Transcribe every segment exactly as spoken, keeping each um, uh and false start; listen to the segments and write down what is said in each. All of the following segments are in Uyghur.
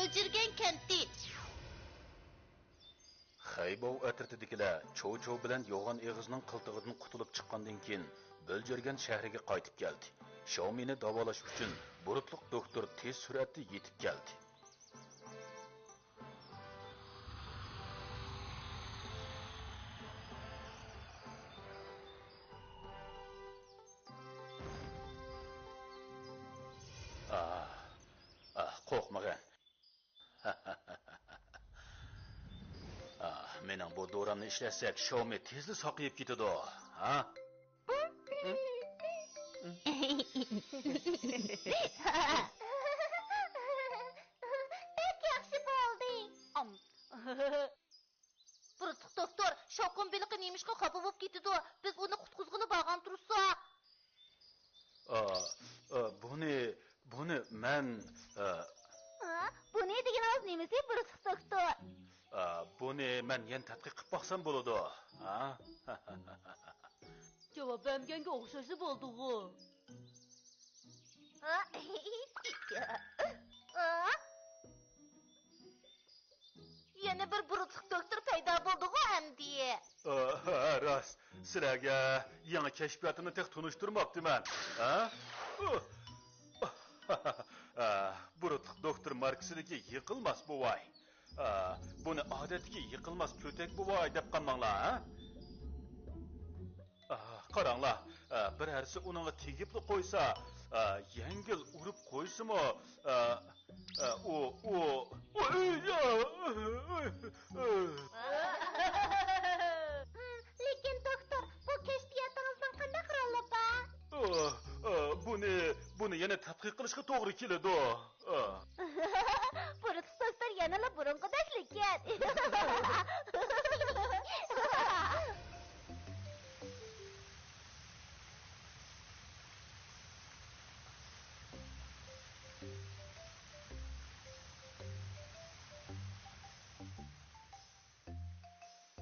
بۆلجۈرگەن كەنتى. خەيباۋ ئەترىتىدىكىلەر چوۋچوۋ بىلەن يوغان ئېغىزنىڭ قىلتىقىدىن قۇتۇلۇپ چىققاندىن كېيىن، بۆلجۈرگەن شەھىرىگە قايتىپ كەلدى. شاۋمىنى داۋالاش ئۈچۈن بۇرۇتلۇق دوكتور تېز سۈرئەتتە يېتىپ كەلدى. ئاھ، ئاھ، قورقمىغىن. ئاھ، مېنىڭ بۇ دورامنى ئىشلەتسەك، شاۋمى تېزلا ساقىيىپ كېتىدۇ، ھە؟ بەك ياخشى بولدى. ئام. بۇرۇتلۇق دوكتور، شاۋقۇن بېلىقى نېمىشقا خاپا بولۇپ كېتىدۇ؟ بىز ئۇنى قۇتقۇزغىلى بارغان تۇرساق. ئا، ئا، بۇنى، بۇنى مەن، ئا، ئا، بۇنى دېگىنىڭىز نېمىسى، بۇرۇتلۇق دوكتور؟ ئا، بۇنى مەن يەنە تەتقىق قىلىپ باقسام بولىدۇ. ھا؟ جاۋاب بەرمىگەنگە ئوخشاشلا بولدىغۇ. ئا، ئا. يەنە بىر بۇرۇتلۇق دوكتور پەيدا بولدىغۇ ئەمدى. ئا، ھە، راست. سىلەرگە يېڭى كەشپىياتىمنى تېخى تونۇشتۇرماپتىمەن. ھە؟ ئۇھ. ئا، بۇرۇتلۇق دوكتور ماركىسىدىكى يىقىلماس بوۋاي. ئا، بۇنى ئادەتتىكى يىقىلماس كۆتەك بوۋاي دەپ قالماڭلار، ھە؟ ئا، قاراڭلار، ئا، بىرەرسى ئۇنىڭغا تېگىپلا قويسا، ئا، يەڭگىل ئۇرۇپ قويسىمۇ، ئا، ئا، ئۇ، ئۇ، ئۇ، لېكىن، دوكتور، بۇ كەشپىياتىڭىزنىڭ قانداق رولى بار؟ ئا، ئا، بۇنى، بۇنى يەنە تەتقىق قىلىشقا توغرا كېلىدۇ. ئا. بۇرۇتلۇق دوكتور يەنىلا بۇرۇنقىدەكلا ئىكەن.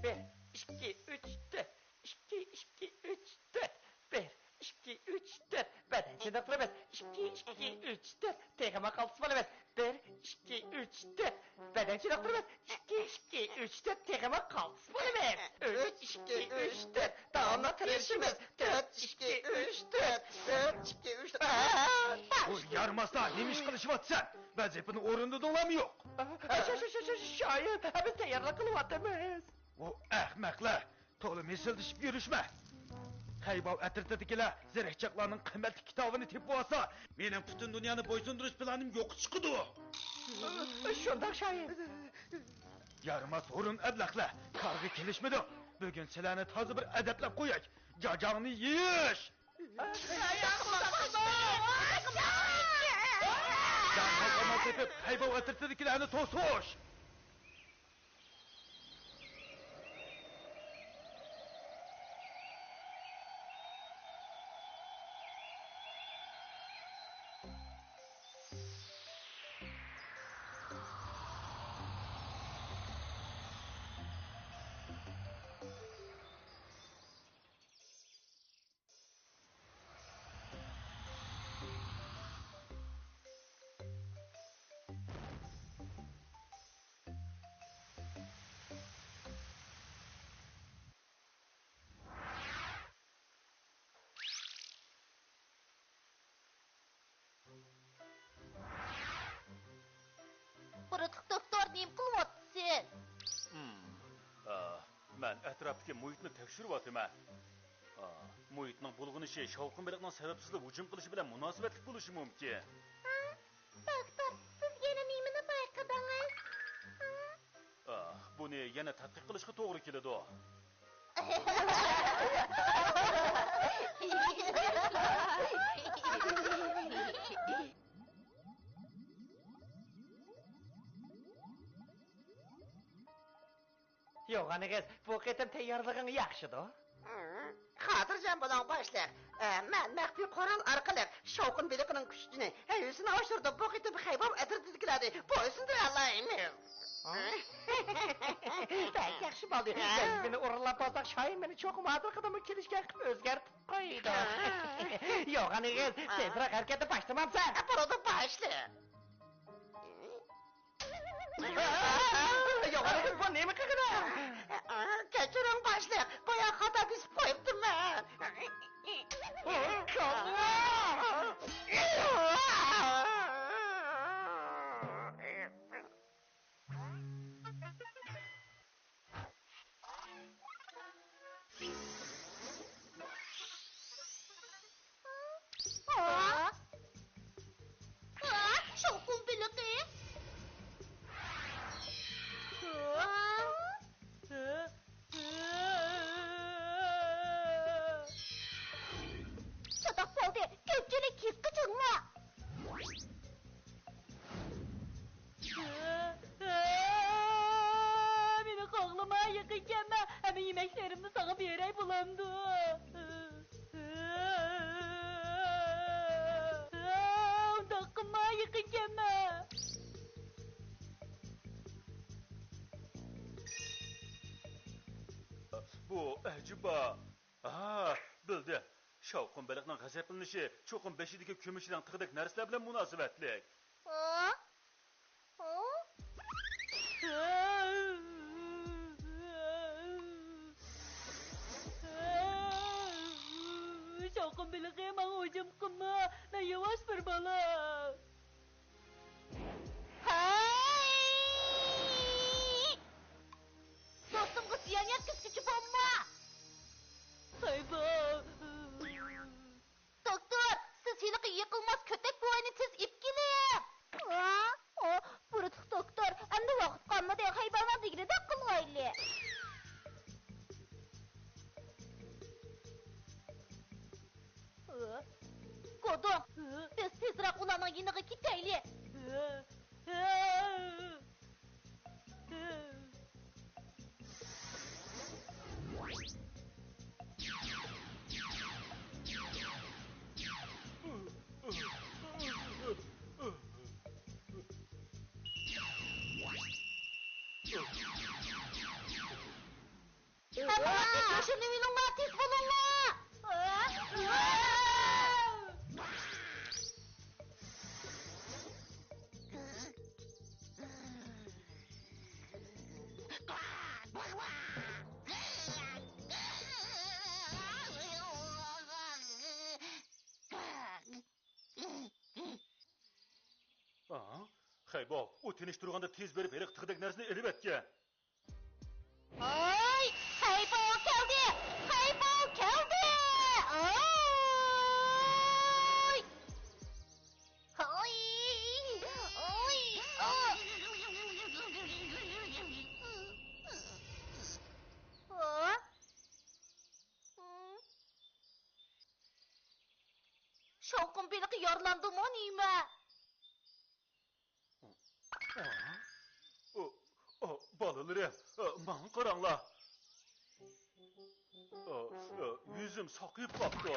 بىر، ئىككى، ئۈچ، تۆت. ئىككى، ئىككى، ئۈچ، تۆت. بىر، ئىككى، ئۈچ، تۆت. بەدەن چېنىقتۇرىمىز. ئىككى، ئىككى، ئۈچ، تۆت. تېخىمۇ قالتىس بولىمىز. بىر، ئىككى، ئۈچ، تۆت. بەدەن چېنىقتۇرىمىز. ئىككى، ئىككى، ئۈچ، تۆت. تېخىمۇ قالتىس بولىمىز. ئۈچ، ئىككى، ئۈچ، تۆت. داۋاملىق تىرىشىمىز. تۆت، ئىككى، ئۈچ، تۆت. تۆت، ئىككى، ئۈچ، تۆت. ئا! ئۇ يارىماسلار، نېمە ئىش قىلىشىۋاتىسەن؟ ۋەزىپىنى ئورۇندىدىڭلارمۇ يوق؟ شا-، شا-، شا-، شا-، شايىم، بىز تەييارلىق قىلىۋاتىمىز. ئۇ ئەخمەقلەر. تولا مىسىلدىشىپ يۈرۈشمە! خەيباۋ ئەترىتىدىكىلەر زېرەكچاقلارنىڭ قىممەتلىك كىتابىنى تېپىۋالسا، مېنىڭ پۈتۈن دۇنيانى بويسۇندۇرۇش پىلانىم يوققا چىقىدۇ! شۇنداق، شايىم. يارىماس ھۇرۇن ئەبلەخلەر، كارغا كېلىشمىدىڭ! بۈگۈن سىلەرنى تازا بىر ئەدەپلەپ قوياي! جاجاڭنى يېيىش! دەرھال ئامال تېپىپ، خەيباۋ ئەترىتىدىكىلەرنى توسۇش! بۇرۇتلۇق دوكتور، نېمە قىلىۋاتىسىز؟ ھىم، ئا، مەن ئەتراپتىكى مۇھىتنى تەكشۈرۈۋاتىمەن. ئا، مۇھىتنىڭ بۇلغىنىشى شاۋقۇن بېلىقنىڭ سەۋەبسىزلا ھۇجۇم قىلىشى بىلەن مۇناسىۋەتلىك بولۇشى مۇمكىن. ھە؟ دوكتور، سىز يەنە نېمىنى بايقىدىڭىز؟ ھە؟ ئا، بۇنى يەنە تەتقىق قىلىشقا توغرا كېلىدۇ. يوغان ئېغىز، بۇ قېتىم تەييارلىقىڭ ياخشىدۇ؟ خاتىرجەم بولۇڭ، باشلىق. ئە، مەن مەخپىي قورال ئارقىلىق شاۋقۇن بېلىقىنىڭ كۈچىنى، ھەيۋىسىنى ئاشۇردۇم. بۇ قېتىم خەيباۋ ئەترىتىدىكىلەرنى بويسۇندۇرالايمىز. بەك ياخشى بولدى. ھە؟ ۋەزىپىنى ئورۇنلاپ بولساق، شايىم مېنى چوقۇم ھازىرقىدىنمۇ كېلىشكەن قىلىپ ئۆزگەرتىپ قويىدۇ. ھە. يوغان ئېغىز، ھە، تېزرەك ھەرىكەتنى باشلىمامسەن؟ بولىدۇ، باشلىق. يوغان ئېگىز، بۇ نېمە قىلغىنىڭ؟ كەچۈرۈڭ باشلىق، گويا خاتا بېسىپ قويۇپتىمەن. ھا؟ ھا؟ شاۋقۇن بېلىقى؟ ھا؟ چاتاق بولدى، كۆپچىلىك ھېس قىچىڭلار. مېنى قوغلىما، يېقىن كەلمە، ھەممە يېمەكلىرىمنى ساڭا بېرەي بولامدۇ؟ ئۇنداق قىلما، يېقىن كەلمە. بۇ ئەجەبا. ھا، بىلدىم. شاۋقۇن بېلىقنىڭ غەزەپلىنىشى چوقۇم بېشىدىكى كۈمۈش رەڭ تىغدەك نەرسىلەر بىلەن مۇناسىۋەتلىك. ھا؟ ھا؟ شاۋقۇن بېلىقى، ماڭا ھۇجۇم قىلما. مەن ياۋاش بىر بالا. ھەي! دوستۇمغا زىيان يەتكۈزگۈچى بولما! ھەيۋا! دوكتور، سىز ھېلىقى يىقىلماس كۆتەك بوۋاينى تېز ئېلىپ كېلىڭ! ھا؟ ئو، بۇرۇتلۇق دوكتور، ئەمدى ۋاقىت قالمىدى، ھەيۋانلار دېگىنىدەك قىلغايلى. گودۇڭ، بىز تېزرەك ئۇلارنىڭ يېنىغا كېتەيلى. ھەممىڭلار تېز، يوشۇرۇنۇۋېلىڭلار، تېز بولۇڭلار! ئاھ، خەيباۋ، ئۇ تىنچ تۇرغاندا تېز بېرىپ ھېلىقى تىغدەك نەرسىنى ئېلىۋەتكەن. ھاي! خەيباۋ كەلدى! خەيباۋ كەلدى! ھاي! ھاي! ھاي! شاۋقۇن بېلىقى يارىلاندىمۇ نېمە؟ ئا، ئا، بالىلىرىم، ئا، ماڭا قاراڭلار. ئا، ئا، يۈزۈم ساقىيىپ قاپتۇ.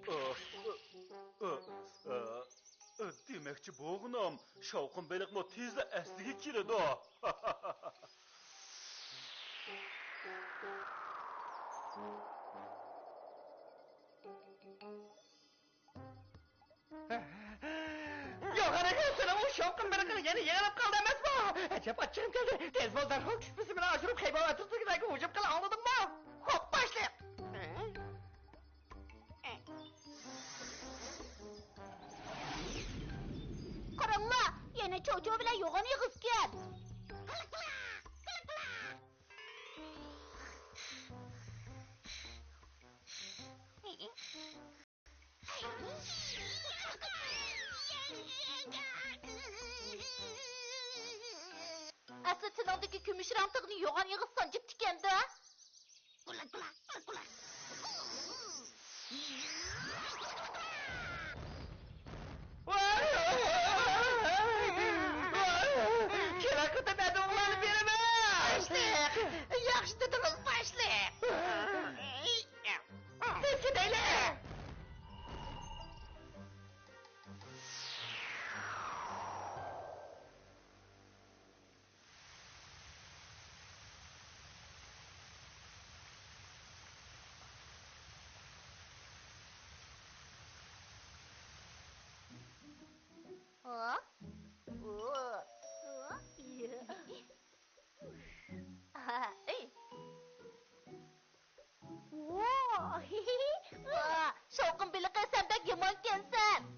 ئا، ئا، ئا، ئا، دېمەكچى بولغىنىم، شاۋقۇن بېلىقمۇ تېزلا ئەسلىگە كېلىدۇ. يوغان ئېگىز، سېنىڭ ئۇ شاۋقۇن بېلىقىڭ يەنە يېڭىلىپ قالدى ئەمەسمۇ؟ ئەجەب ئاچچىقىم كەلدى. تېز بول، دەرھال چۈشپىسى بىلەن ئاشۇرۇپ خەيباۋ ئەتراپىدىكىلەرگە ھۇجۇم قىل، ئاڭلىدىڭمۇ؟ خوپ، باشلىق. قاراڭلار، يەنە چوچۇ بىلەن يوغان ئېگىزكەن. ئەسلى تىلىڭدىكى كۈمۈش رەڭ تىغنى يوغان ئېغىز سانجىپتىكەن-دە. كېلەر قېتىم ئەدىڭلارنى بېرىمەن. باشلىق، ياخشى دېدىڭىز، باشلىق. تېز كېتەيلى! شاۋقۇن بېلىقى، سەن بەك يامانكەنسەن.